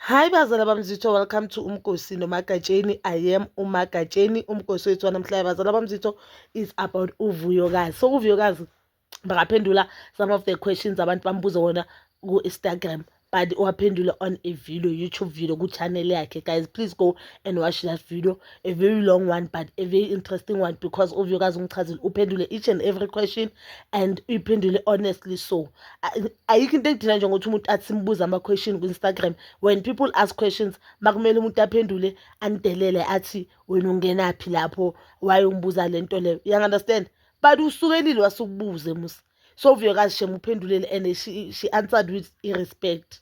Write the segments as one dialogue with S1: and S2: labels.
S1: Hi bazala bamzitho, welcome to Umgosi noMagatsheni. I am uMagatsheni. Umgosi wethu wanamhlanje, bazala bamzitho, is about uVuyokazi. So uVuyokazi bakaphendula some of the questions abantu bambuza wona ku-Instagram, but waphendula on a video, YouTube video ku-channel yakhe. Guys, please go and watch that video, a very long one but a very interesting one, because uVuyokazi ungichazile, uphendule each and every question and uyiphendule honestly. So ayikho into engidina njengokuthi umuntu athi simbuze ama-question ku-Instagram. When people ask questions, makumele umuntu aphendule, anidelele, athi wena ungenaphi lapho, why ungibuza le nto leyo, you understand? But usukelile wasukubuze musa. So uVuyokazi shem uphendulele and she answered with irrespect.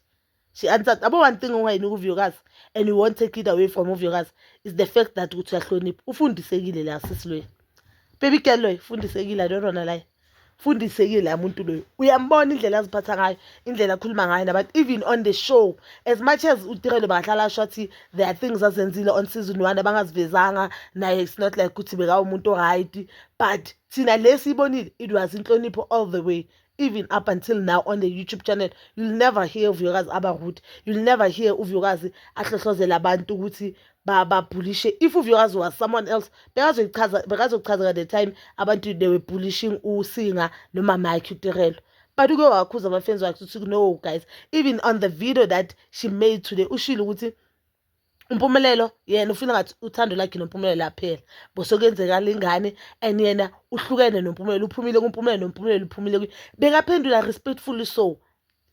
S1: She answered abo. One thing ongayinika uVuyokazi, and we won't take it away from uVuyokazi, is the fact that ukuthi uyahlonipha, ufundisekile la sisi loyo, baby girl loyo fundisekile. I don't wanna lie, fundisekile la muntu loyo. Uyambona indlela aziphatha ngayo, indlela akhuluma ngayo nabantu, even on the show. As much as uTirelo bangahlala asho athi there are things azenzile on season 1 abangazivezanga naye, it's not like ukuthi bekawumuntu o-right, but thina lesiyibonile, it was inhlonipho all the way, even up until now on the YouTube channel. You'll never hear uVuyokazi aba-rude, you'll never hear uVuyokazi ahlohlozela abantu ukuthi babhulishe. If uVuyokazi was someone else, bekazoyichaza, bekazochaza the time abantu they were bullishing uSinga noma Mike uTirelo, but uke wakhuza ama-fans wakhe ukuthi no guys. Even on the video that she made today, ushilo ukuthi uMpumelelo yena ufuna ngathi uthando lakhe noMpumelelo laphela bosokuyenzekala ingane, and yena uhlukene noMpumelelo, uphumile kuMpumelelo, noMpumelelo uphumile kuye. Bekaphendula respectfully, so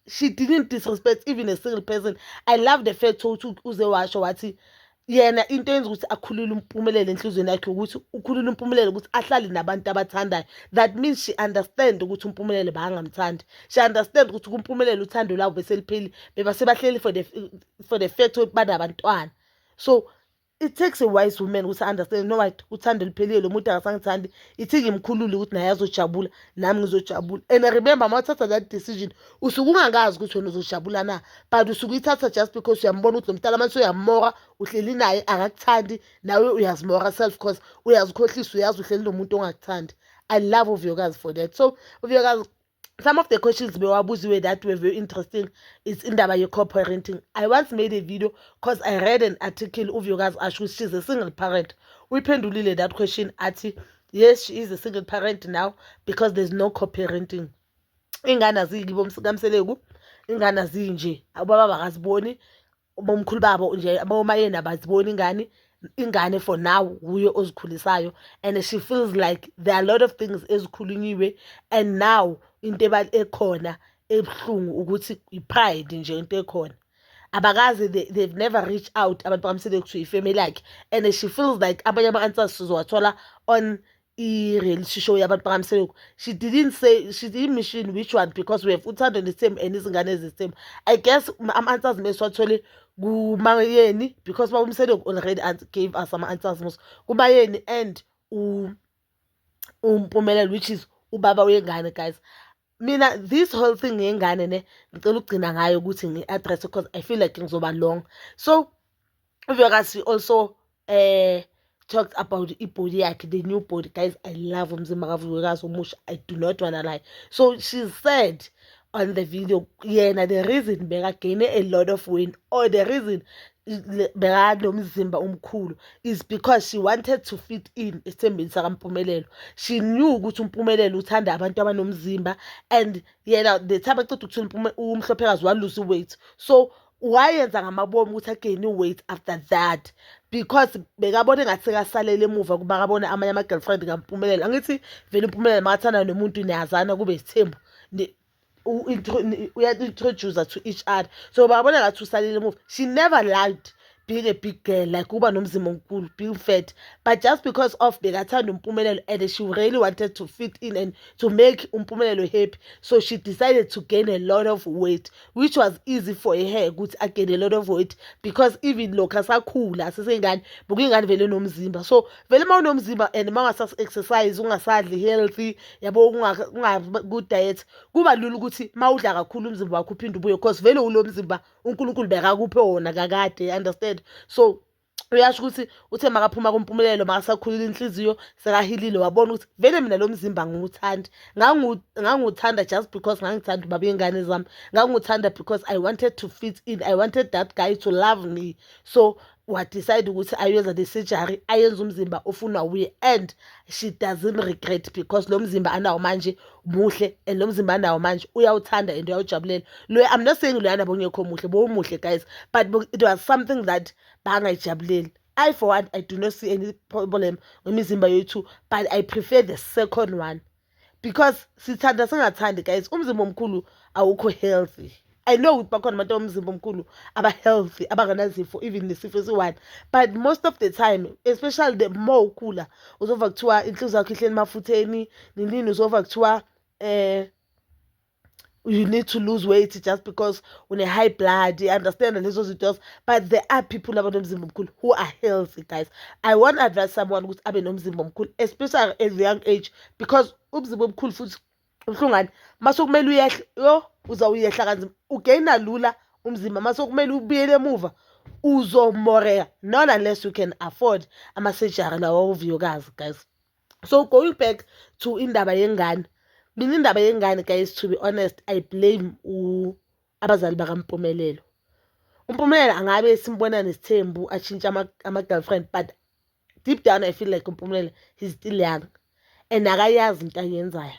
S1: she didn't disrespect even a single person. I love the fact ukuthi uze washo wathi yena into eyenza ukuthi akhulule uMpumelelo enhliziyweni yakhe ukuthi ukhulule uMpumelelo ukuthi ahlale nabantu abathandayo. That means she understand ukuthi uMpumelelo bangamthandi. She understand ukuthi kuMpumelelo uthando lwabo beseliphelile, bebasebahleli for the fact ukuthi banabantwana. So it takes a wise woman ukuthi understand, no, what, uthando luphelile, lo muntu akasangithandi, ithi ngimkhulule ukuthi naye azojabula, nami ngizojabula. And remember, uma uthatha that decision, usuke ungakazi ukuthi wena uzojabula na, but usuke uyithatha just because uyambona ukuthi lo mntana manje uyamora, uhleli naye akakuthandi, nawe uyazimora self, cause uyazikhohlisa, uyazi uhleli nomuntu ongakuthandi. I love uVuyokazi for that. So uVuyokazi, some of the questions bewabuziwe that were very interesting is indaba ye-co-parenting. I once made a video because I read an article, uVuyokazi asho ukuthi she's a single parent. Uyiphendulile that question, athi yes, she is a single parent now because there's no co-parenting. Ingane aziyikibo kaMseleku, ingane azinje, ubaba bakaziboni, bomkhulu babo nje abomayeni abaziboni ingane. Ingane for now wuye ozikhulisayo, and she feels like there are a lot of things ezikhulunyiwe, and now into ekhona ebuhlungu ukuthi i-pride nje into ekhona, abakaze they've never reached out abantu bakaMseleku to ifamily yakhe, and she feels like abanye ama-answers sizowathola on i-reality show yabantu bakaMseleku. She didn't say, she didn't mention which one, because we have Uthando Nesithembu and Izingane Ezithembu. I guess ama-answers mesiwathole kuMayeni, because baba uMseleku already gave us ama-answers mos kuMayeni and uMpumelelo, which is ubaba wengane. Guys, mina this whole thing yengane ne, ngicela ukugcina ngayo ukuthi ngi-address because I feel like ngizoba long. So uVuyokazi also talked about ibody yakhe, the new body. Guys, I love umzimba kaVuyokazi omusha, I do not wanna lie. So she said on the video, yena the reason bekagaine a lot of weight or the reason bekanomzimba omkhulu is because she wanted to fit in esithembeni sakaMpumelelo. She knew ukuthi uMpumelelo uthanda abantu abanomzimba, and yena the time aqeda ukuthola uMhlophekazi walose weight, so wayenza ngamabomu ukuthi again weight after that, because bekabona engathi sekasalele emuva kuba kabona amanye ama-girlfriend kaMpumelelo. Angithi vele uMpumelelo makathanda nomuntu, niyazana, kube isithembu, uya-introduce to each other, so babona ngathi usalele emuva. She never liked being a big girl, like ukuba nomzimba omkhulu, being fat, but just because of bekathanda uMpumelelo and she really wanted to fit in and to make uMpumelelo happy, so she decided to gain a lot of weight, which was easy for her ukuthi again a lot of weight, because even lokhu asakhula aseseyingane, bekuyingane vele enomzimba. So vele uma unomzimba and uma ungasa-exercise, ungasadli healthy, yabo, ku-diet, kuba lula ukuthi uma udla kakhulu umzimba wakho uphinde ubuye, because vele ulo mzimba uNkulunkulu bekakuphe wona kakade, understand? So Uyasho ukuthi uthe makaphuma kuMpumelelo, makasakhulile inhliziyo, sekahilile, wabona ukuthi vele mina lo mzimba ngiwuthandi. Ngangiwuthanda just because ngangithanda ubaba iy'ngane zami. Ngangiwuthanda because I wanted to fit in, I wanted that guy to love me. So wa-decide ukuthi ayenza le surgery, ayenze umzimba ofunwa wuye, and she doesn't regret because lo mzimba anawo manje muhle and lo mzimba anawo manje uyawuthanda and uyawujabulela. Lo, I'm not saying loyana bongekho muhle, bowumuhle guys, but it was something that bangayijabuleli. I for one, I do not see any problem ngemizimba yethu, but I prefer the second one because sithanda singathandi guys, umzimba omkhulu awukho healthy. I know ukuthi bakhona abantu abomzimba omkhulu aba-healthy, abanganazifo, even nesifo esi-one, but most of the time, especially the more ukhula, uzova kuthiwa inhliziyo yakho ihleli emafutheni ninini, uzova kuthiwa you need to lose weight just because une-high blood. You understand lezo zinto? But there are people abanomzimba omkhulu who are healthy, guys. I won't advise someone ukuthi abe nomzimba omkhulu, especially at the young age, because umzimba omkhulu futhi ubuhlungane mase kumele uyehle, yo, uzawuyehla kanzima. U-gaina lula umzimba, mase kumele ubuyele emuva uzomoreka, not unless you can afford ama-surgery lawa oVuyokazi, guys. So going back to indaba yengane, mina indaba yengane guys, to be honest, I blame abazali bakaMpumelelo. UMpumelelo angabe simbona nesithembu, atshintshe ama-girlfriend, but deep down I feel like uMpumelelo, he's still young and akayazi into ayenzayo.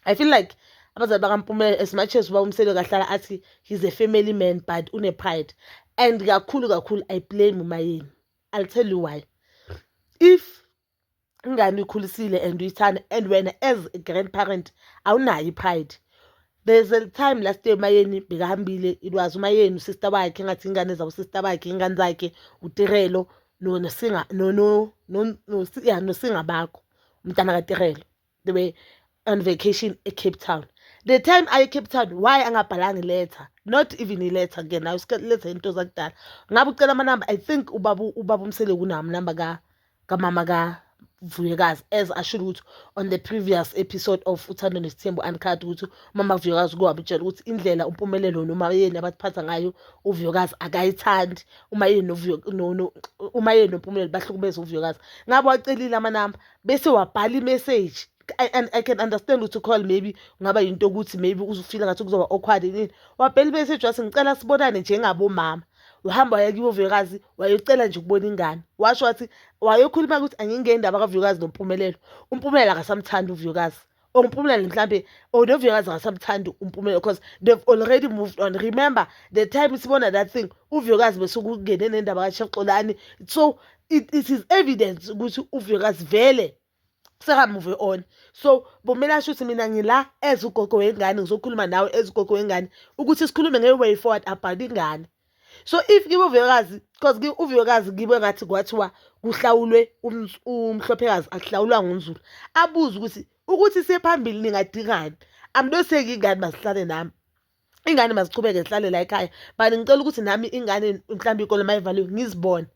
S1: I feel like abazali bakaMpumelelo, as much as uba uMseleku ahlala athi he's a family man, but une-pride, and kakhulu kakhulu I blame uMayeni. I'll tell you why. If ingane uyikhulisile and uyithanda and wena as a grandparent awunayo i-pride, there's a time last year uMayeni bekahambile, it was uMayeni, usister wakhe, engathi ingane zabo sister bakhe, ingane zakhe uTirelo noSinga, no ya, noSingabakho, umntana kaTirelo. They were on vacation e-Cape Town. The time aye e-Cape Town, why angabhalanga iletha? Not even iletha ke nayo, letter into zakudala. Ngabe ucela amanamba. I think ubaba uMseleku unawo amanamba kamama kaVuyokazi, as asho ukuthi on the previous episode of Uthando Nesithembu Uncut ukuthi umama Vuyokazi kuwabutshela ukuthi indlela uMpumelelo noMayeni abathiphatha ngayo uVuyokazi akayithandi. UMayeni uMayeni noMpumelelo bahlukumeza uVuyokazi. Ngabe wacelile amanamba bese wabhala i-message. And I can understand ukuthi call maybe kungaba yinto ukuthi maybe uzofila ngathi kuzoba awkward yini. Wabhala i-message wathi, "Ngicela sibonane njengabomama." Uhamba waya kibo Vuyokazi, wayocela nje ukubona ingane. Washo wathi wayokhuluma ukuthi angingeni indaba kaVuyokazi noMpumelelo, uMpumelelo akasamthandi uVuyokazi, or uMpumelelo mhlambe, or noVuyokazi akasamthandi uMpumelelo, because they've already moved on. Remember the time sibona that thing, uVuyokazi besukungene nendaba kaChef Xolani, so it is evidence ukuthi uVuyokazi vele seka-move on. So bomele asho ukuthi mina ngila as ugogo wengane, ngizokhuluma nawe as ugogo wengane ukuthi sikhulume nge-way forward about ingane. So if kibo Vuyokazi, because uVuyokazi kibe ngathi kwathiwa kuhlawulwe umhlophekazi, akuhlawulwanga uNzulu, abuze ukuthi siye phambili ningadingani. I'm not saying ingane mazihlale nami, ingane mazichubeke zihlale la ekhaya, but ngicela ukuthi nami ingane mhlawumbe iy'kole mayivaliwe ngizibone.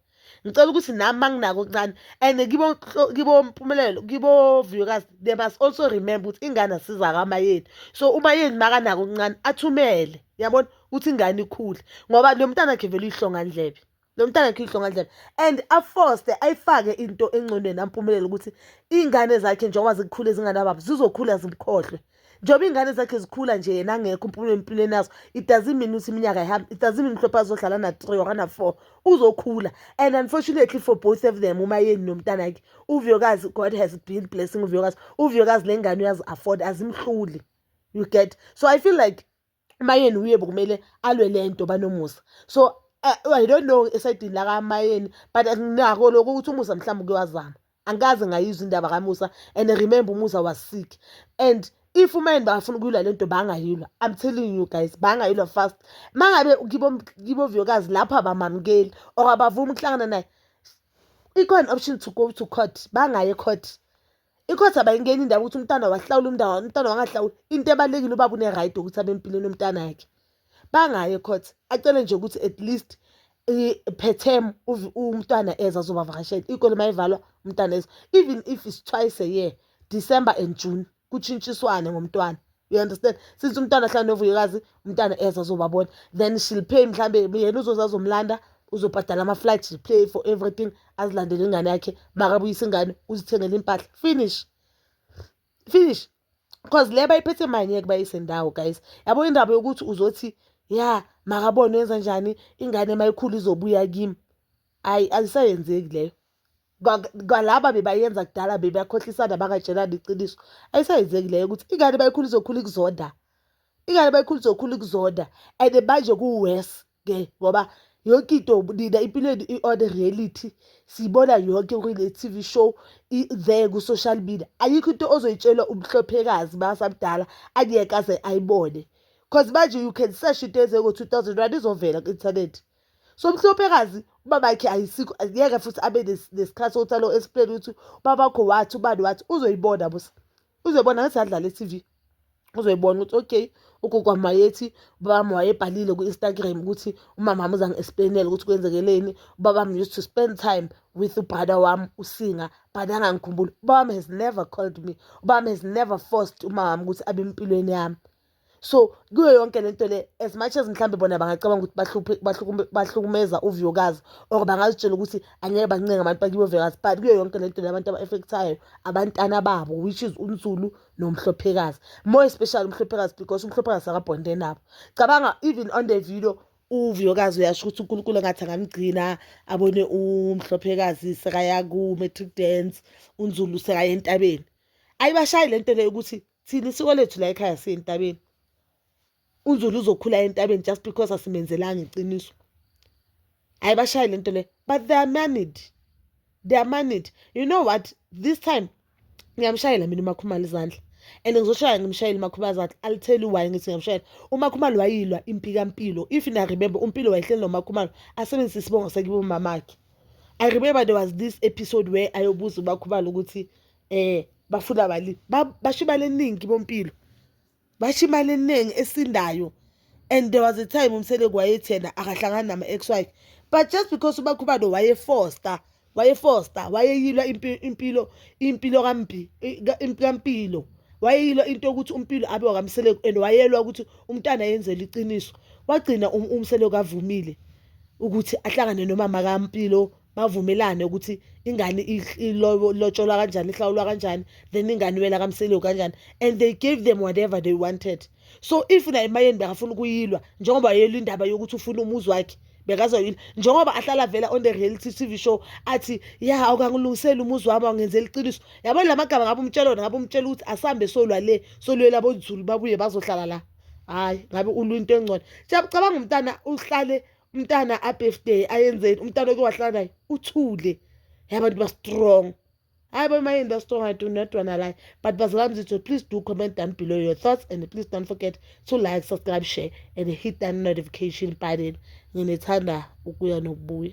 S1: Ngicela ukuthi nami manginako okuncane. And kibo Mpumelelo, kibo Vuyokazi, they must also remember ukuthi ingane asiza kaMayeni. So uMayeni makanako okuncane athumele, yabona ukuthi ingane ikhule, ngoba lo mntana wakhe vele uyihlongandlebe, lo mntana wakhe uyihlongandlebe, and a-force ayifake into engcondweni aMpumelelo ukuthi iy'ngane zakhe njengoba zikhule zinganababa zizokhula zimkhohlwe. Njengoba iy'ngane zakhe zikhula nje yena angekho uMpumelelo empilweni yazo, it doesn't mean ukuthi iminyaka ayihambi, it doesn't mean mhlophe azohlala na-3 or na-4, uzokhula. And unfortunately for both of them, uMayeni nomntanakhe uVuyokazi, God has been blessing uVuyokazi. UVuyokazi le ngane uyazi-afford, azimhluli, you get? So I feel like uMayeni uye bekumele alwe le nto banoMusa. So I don't know esayidini lakaMayeni, but nginako lokho ukuthi uMusa mhlawumbe kuyazama. Angikaze ngayizwa indaba kaMusa, and remember uMusa was sick. And if uMayeni bangafuna ukuyilwa le nto, bangayilwa. I'm telling you guys, bangayilwa fast. Mangabe kibo Vuyokazi lapho abamamukeli or abavumi ukuhlangana naye, ikhona option to go to court. Bangaye e-court. I-court abayingeni indaba ukuthi umntwana wahlawula, umntwana wangahlawuli. Into ebalulekile, ubaba une-right yokuthi abe empilweni yomntwana yakhe. Bangayi e-court, acele nje ukuthi at least per term umntwana eze azobavakashela. Iy'kole mayivalwa umntwana eze, even if it's twice a year, December and June, kutshintshiswane ngomntwana, you understand? Since umntwana ahlala noVuyokazi, umntwana eze azobabona, then she'll pay mhlambe yena uzoze azomlanda. Uzobhadala ama-flight, pay for everything, azilandele ingane yakhe. Makabuyisa ingane, uzithengele impahla, finish, finish, because le bayiphethe manje ngeke bayise ndawo, guys. Yabo, indaba yokuthi uzothi ya makabone wenza njani, ingane mayikhulu izobuya kimi, ayi, ayisayenzeki leyo. Kwalaba bebayenza kudala, bebakhohlisana, bangatshelani iqiniso. Ayisayenzeki leyo ukuthi ingane bayikhulu izokhula ikuzonda. Ingane bayikhulu izokhula ikuzonda. And manje ku-worse ke ngoba yonke into nina empilweni i-on reality, siyibona yonke kule TV show there ku-social media. Ayikho into ozoyitshelwa umhlophekazi masamdala angeke aze ayibone, cause manje you can search into eyenzeke ngo-2001, izovela ku-inthanethi. So umhlophekazi ubabakhe ayisikho, angeke futhi abe nesikhathi sokuthi alo explain ukuthi ubabakho wathi, ubani wathi. Uzoyibona busa, uzoyibona ngathi adlala e-TV, uzoyibona ukuthi okay, ugogo wami wayethi ubaba wayebhalile ku-Instagram ukuthi umama wami uzangi-explain-ela ukuthi kwenzekeleni. Ubaba wami used to spend time with u-brother wami uSinga, but angangikhumbuli. Ubaba wami has never called me, ubaba wami has never forced umama wami ukuthi abe empilweni yami. So kuyo yonke lento le, as much as mhlambe bona bangacabanga ukuthi bahlukumeza uVuyokazi or bangazitshela ukuthi angeke bancenge abantu bakibo Vuyokazi, but kuyo yonke lento le, abantu aba-affect-ayo abantwana babo, which is uNzulu nomhlophekazi, more especially umhlophekazi, because umhlophekazi akabhonde nabo. Cabanga, even on the video uVuyokazi uyasho ukuthi uNkulunkulu engathi angamgcina abone umhlophekazi sekaya ku-matric dance, uNzulu sekaya entabeni. Ayibashayi lento le ukuthi thina isiko lethu la ekhaya siyentabeni. UNzulu uzokhula entabeni just because asimenzelanga iqiniso? Ayibashayi lento le. But they are married, they are married. You know what, this time ngiyamshayela mina uMakhumalo izandla, and ngizoshaya ngimshayele uMakhumalo izandla. I'll tell you why ngithi ngiyamshayela uMakhumalo. Wayilwa impi kaMpilo. If na remember, uMpilo wayehleli noMakhumalo, asebenzise isibongo sakibo mamakhe. I remember there was this episode where ayobuza uMakhumalo ukuthi bafuna bali, basho imali eningi boMpilo, basho imali eningi esindayo. And there was a time uMseleku wayethi yena akahlangani nama-ex wakhe, but just because uMakhumalo wayefosta, wayefosta, wayeyilwa impilo, impilo kampi, kaMpilo, wayeyilwa into yokuthi uMpilo abe wakaMseleku, and wayelwa ukuthi umntwana yenzele iqiniso. Wagcina uMseleku avumile ukuthi ahlangane nomama kaMpilo, bavumelane ukuthi ingane ilotsholwa kanjani, ihlawulwa kanjani, then ingane iwela kaMseleku kanjani, and they gave them whatever they wanted. So if naye Mayeni bekafuna ukuyilwa njengoba yelwa indaba yokuthi ufuna umuzi wakhe, bekazoyilwa njengoba ahlala vela on the reality TV show athi ya, awukangilungiseli umuzi wami, awungenzeli iqiniso. Yabona la magama, ngabe umtshela wona, ngabe umtshela ukuthi asambe solwa le, solwela aboZulu babuye bazohlala la, hhayi, ngabe ulwa into engcono. Cabanga umntana uhlale, umntana a-birthday ayenzeni, umntana oke wahlala naye uthule. Abantu ba-strong, hayi, boMayeni ba-strong. I do not wanna lie. But bazalwane zethu, please do comment down below your thoughts, and please don't forget to like, subscribe, share and hit that notification button. Nginithanda ukuya nokubuya.